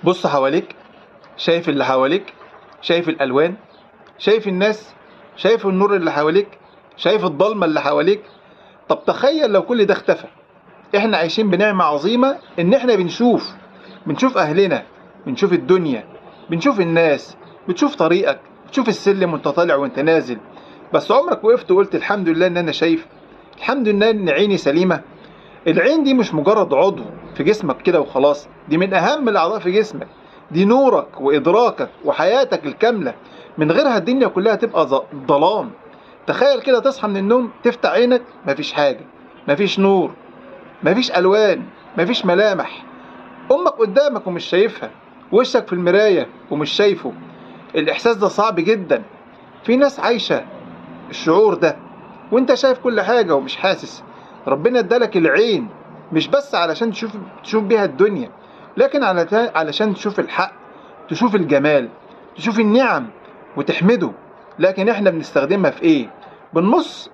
بص حواليك، شايف اللي حواليك، شايف الألوان، شايف الناس، شايف النور اللي حواليك، شايف الضلمة اللي حواليك. طب تخيل لو كل ده اختفى. احنا عايشين بنعمة عظيمة ان احنا بنشوف اهلنا، بنشوف الدنيا، بنشوف الناس، بتشوف طريقك، بتشوف السلم وانت طالع وانت نازل. بس عمرك وقفت وقلت الحمد لله ان انا شايف، الحمد لله ان عيني سليمة؟ العين دي مش مجرد عضو في جسمك كده وخلاص، دي من اهم الاعضاء في جسمك، دي نورك وادراكك وحياتك الكاملة، من غيرها الدنيا كلها تبقى ظلام. تخيل كده تصحى من النوم تفتح عينك مفيش حاجة، مفيش نور، مفيش ألوان، مفيش ملامح، أمك قدامك ومش شايفها، وشك في المراية ومش شايفه. الإحساس ده صعب جدا، في ناس عايشة الشعور ده وانت شايف كل حاجة ومش حاسس. ربنا ادالك العين مش بس علشان تشوف بيها الدنيا، لكن علشان تشوف الحق، تشوف الجمال، تشوف النعم وتحمده. لكن احنا بنستخدمها في ايه؟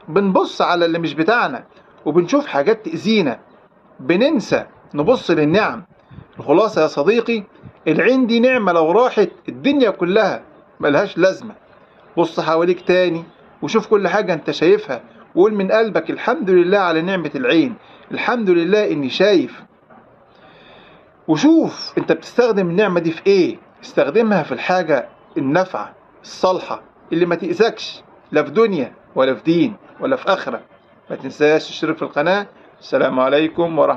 بنبص على اللي مش بتاعنا وبنشوف حاجات تأذينا، بننسى نبص للنعم. الخلاصة يا صديقي، العين دي نعمة، لو راحت الدنيا كلها ملهاش لازمة. بص حواليك تاني وشوف كل حاجة انت شايفها، وقول من قلبك الحمد لله على نعمة العين، الحمد لله اني شايف. وشوف انت بتستخدم النعمة دي في ايه، استخدمها في الحاجة النافعة الصالحة اللي ما تأذكش، لا في دنيا ولا في دين ولا في آخرة. ما تنساش تشترك في القناة. السلام عليكم ورحمة